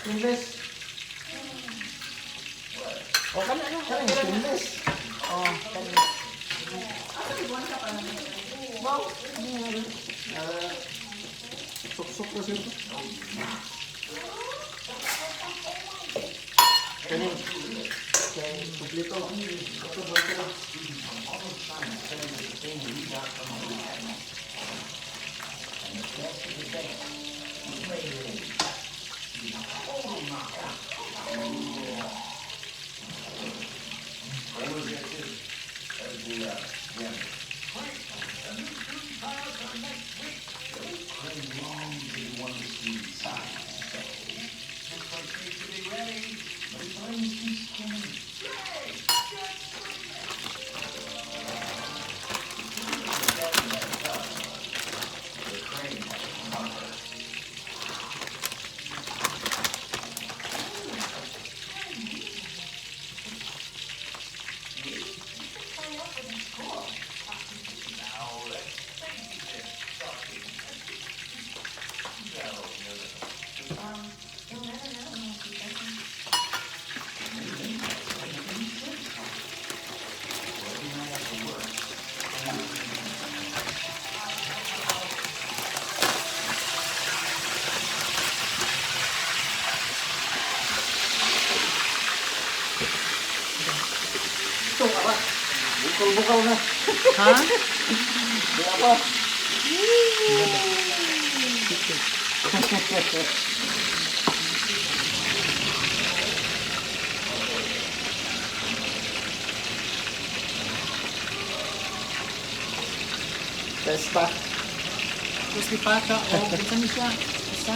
Stainless. O kana ano? Kanang stainless. Oh, kani. Wow. Ah, suksok na siya. Kanin. Kay kumpleto. Ito ba ito? Ito ka ba? Bukal-bukal na. Ha? Di apa? Pesta. Crispy pata o kinsa ni siya? Isa?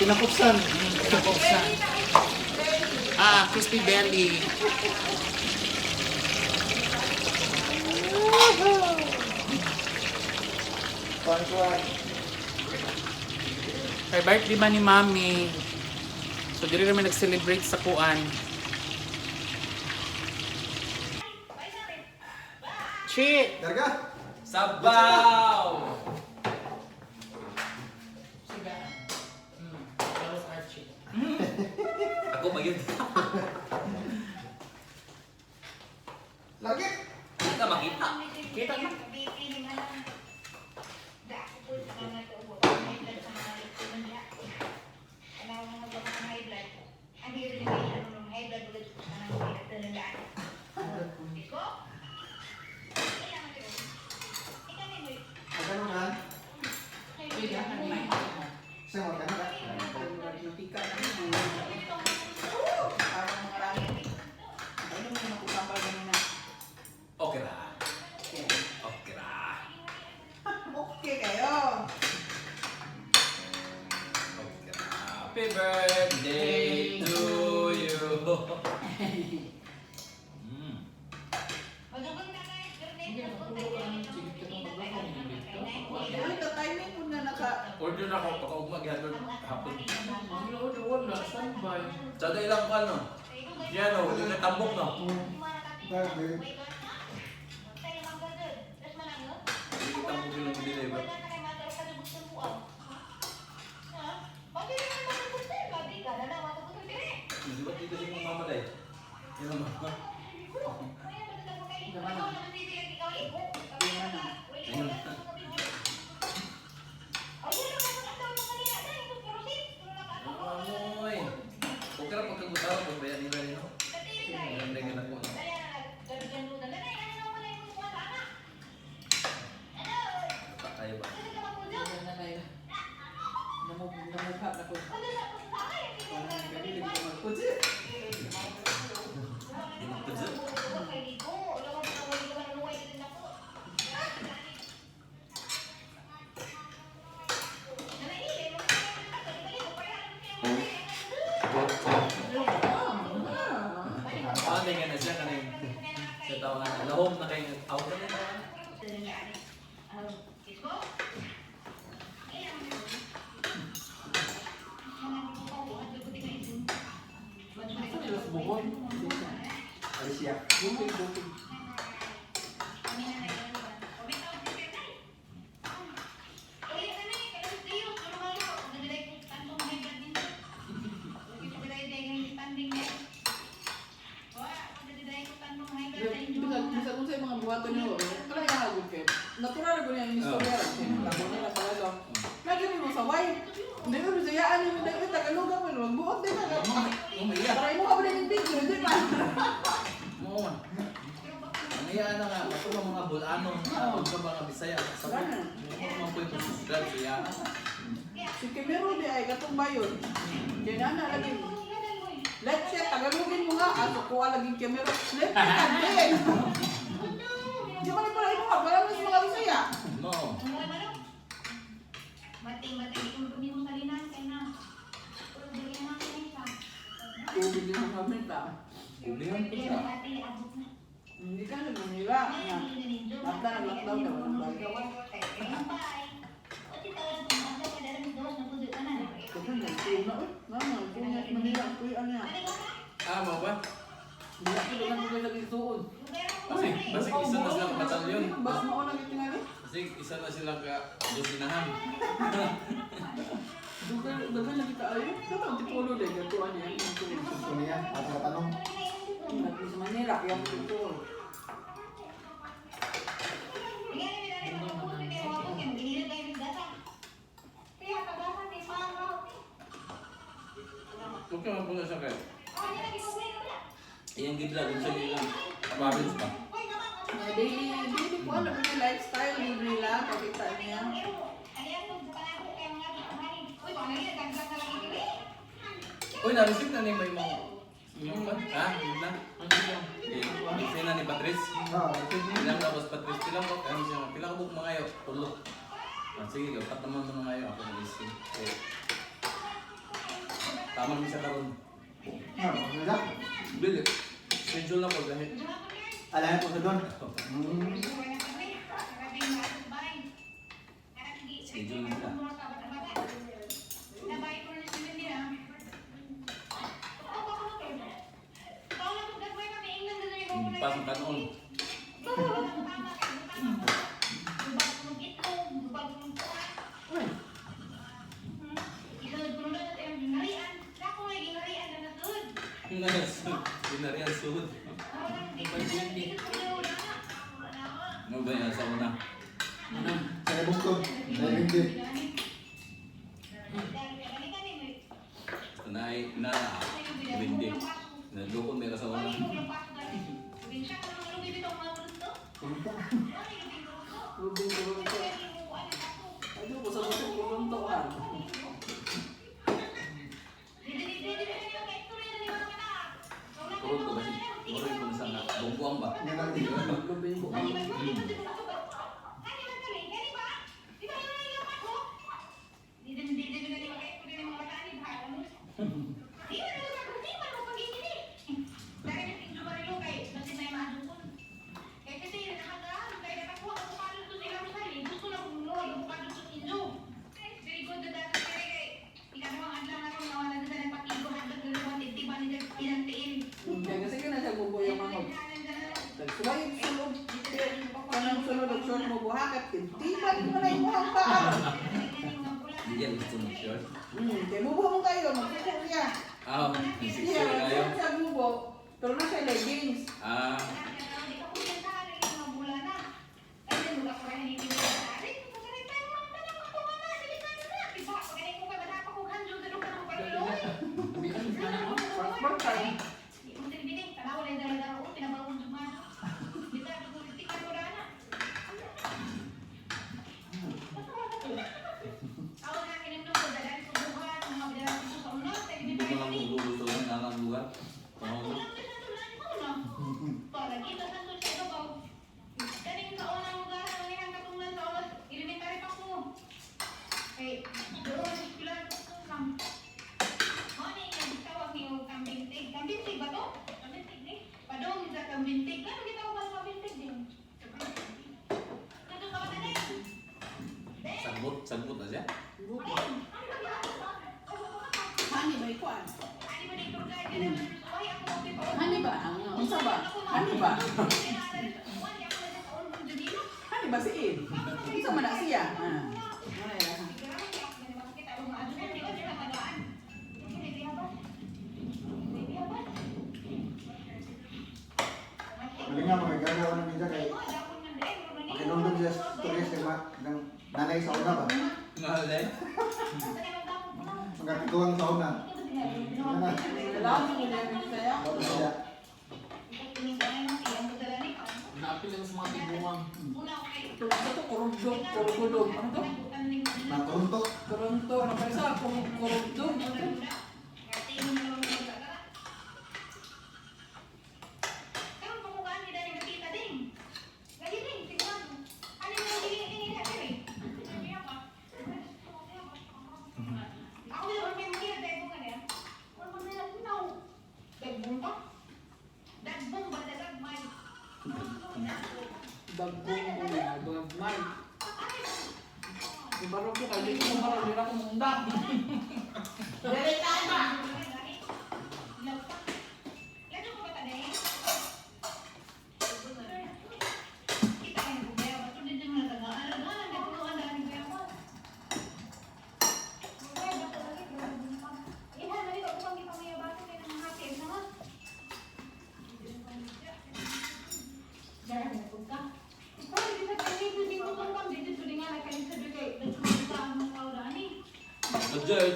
Pinakupsan. Pinakopsan. Ah, crispy belly. Kuan-kuan. Kay birthday ba ni Mami? So diri kami nag-celebrate sa kuan. Chi! Darga. Sabaw! That was Archie. Ako ba yun? Lagi. Hindi ka makita. Kita na. Magkano na? Isang magkano ka? Okay ra. Okay ra. Okay kayo. Okay ra. Happy birthday to you. Uy, ka-timing mo na naka. Order na ako pagkaugma gihapon hapon. Ang order wala, standby. Sa ilang kan no. Yan no, yung natambok no. Dami. Yung tambok yung deliver. Di ba dito si mama day? Yan ang mama. Ayun. Amoy. Okay ra pagkagutaw pag bayan nila no. Ang lagi na ko. Tayo ba? Namukha na ko. Parang ganun ko magpudyo. Di magpudyo. Ah, may nga na siya kaning sa tao nga na lahom na kay out na nila. Asa nila sa buhon? Alicia. Bukid, bukid. Natural ko niya yung istorya. Labo nila sa lalo. Lagi mo sa way. Hindi mo bisayaan mo dahil Tagalog mo magbuot din ka. Oh, iya. Para imo ka ba din video, di ba? Mo man. Ang iya na nga, kato nga mga bulanon, atog ka mga Bisaya. Sa mo man po yung subscribe sa iya. Si Kimero di ay katong bayon. Kaya na lagi. Let's say Tagalogin mo nga ato kuha lagi Kimero. Let's say din. Di ba ni para imo ka para mas mga Bisaya. Mo. Tubig din ang kami ta. Ulihan ko siya. Hindi ka na Manila. Basta nag-lockdown na walang bagawan. Kasi nagtuon na uy. Mama, nagtuon na sa Manila. Kuya ano yan? Ah, mo ba? Hindi ako lang ko lagi suod. Basig, basig isa na sila ka batalyon. Bas mo na gitingali. Basig isa na sila ka dosinahan. Dugal, dugal lagi kaayo. Sa bang tipulo dahil gatuan niya. Gusto niya, ako sa tanong. Nagtuon sa Manila, kaya mo tipulo. Okay man po na siya kay. Iyang gidla kung sa ilang province ba. Na daily, daily ko alam yung lifestyle yung nila, pakita niya. Uy, na-receive na ni may mga yung ba? Ha? Yun na? Receive na ni Patrice. Ah, Ilang tapos Patrice, pila ko, ano siya, pila ko book mga ayo, tulo. Ah, sige, kapat naman mga ayo, ako na-receive. Okay. Tama mi sa karon. ah, wala. Bili. Schedule na ko dahil. Alayan ko sa doon. Hmm. Schedule na sila. Pas ang kanon. Uy, Dinarian sud. Ano ba yan sa una? Sa libog Sa hindi. Basta na ay na hindi. Nalukon may sa una. rubing kurunto. Ano ko sa gusto kurunto ka. Kurot ko kasi. Kurot ko sa nga. Bungkuang ba? Nga lang din. Rubing ko. Kaya kasi ka na siya guboy ang mga. Nagsuway sulod. Kanang sulod og short mo buhakat. Tiban mo na imuhang paa. Hindi yan gusto mo short. Kay mubo mo kayo, magsuko siya. Ah, may Siya, sexy kayo. magsuko siya mubo. Pero na siya leggings. Ah, Passport card. hindi ko lang gusto ng nanang lugar. Pangulo. Sagbot, sagbot na siya. Hani ba ikuan? Hani ba? Ang unsa ba? Hani ba? Hani ba si In? Unsa man na siya? Ah. Wala ya. Mali nga, magagagawa ng nila kay Pakinundog siya sa nga ulit. Magkatiguang taon na. Yan na. Alam mo na yung Bisaya. Bisaya. Naapil lang sa mga tiguang. Ito to, kurugdog, kurugudog. Ano to? Natunto. Kurunto, ano pa isa? Kurugdog. Ano to? Bagong mo na, bagmay. Ibaro ko, kaya ko maro, dira ko munda. Dere tayo! Enjoy.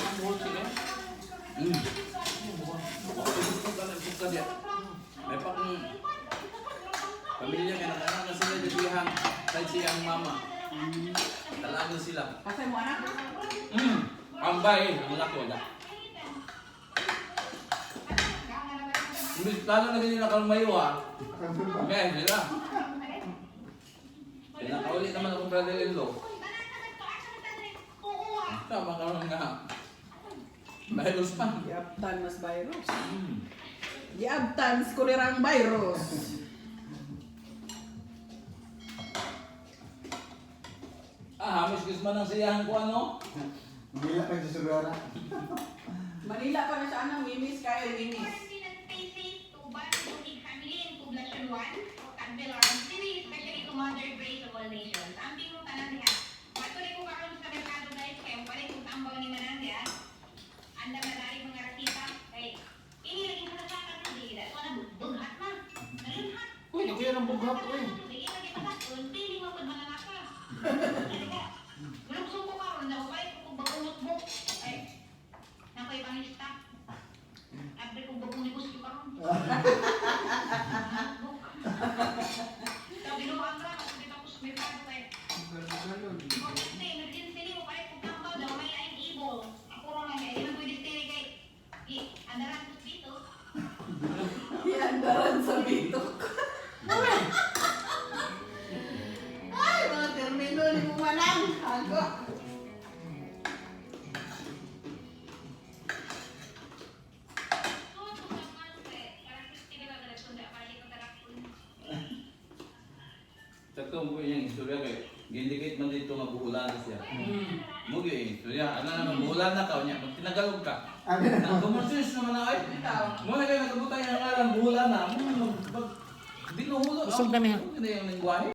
Ang buhol sila. May pa kung pamilya kaya nakana na sila dito sa siyang mama. Talaga sila. Pasay mo anak? Ang bay, ang laki wala. Imbis lalo na ganyan nakalumayo ah. Kanto ba? May sila. Pinakauli naman akong brother-in-law. Tama ka lang nga. Virus pa. Giabtan mas virus. Giabtan mas kulirang virus. Ah, hamis man ang siyahan ko ano? Manila pa yung susurara. Manila pa na siya anang mimis kayo, mimis. Uy, nakuya ng bughat, uy. Iandaran sa bitok. Ay, mga termino ni Bumanang. Ako. Sakto mo yung istorya kay gindicate man dito nga buhulan na siya. Mo gyud yung istorya. Ano na buhulan na ka unya magtinagalog ka. Ano na? Nang kumusis naman na ay. Mo na kayo nagabutay ang ngalan buhulan na. Mo binuhulo. Busog na niya. Mo na yung lingwahe.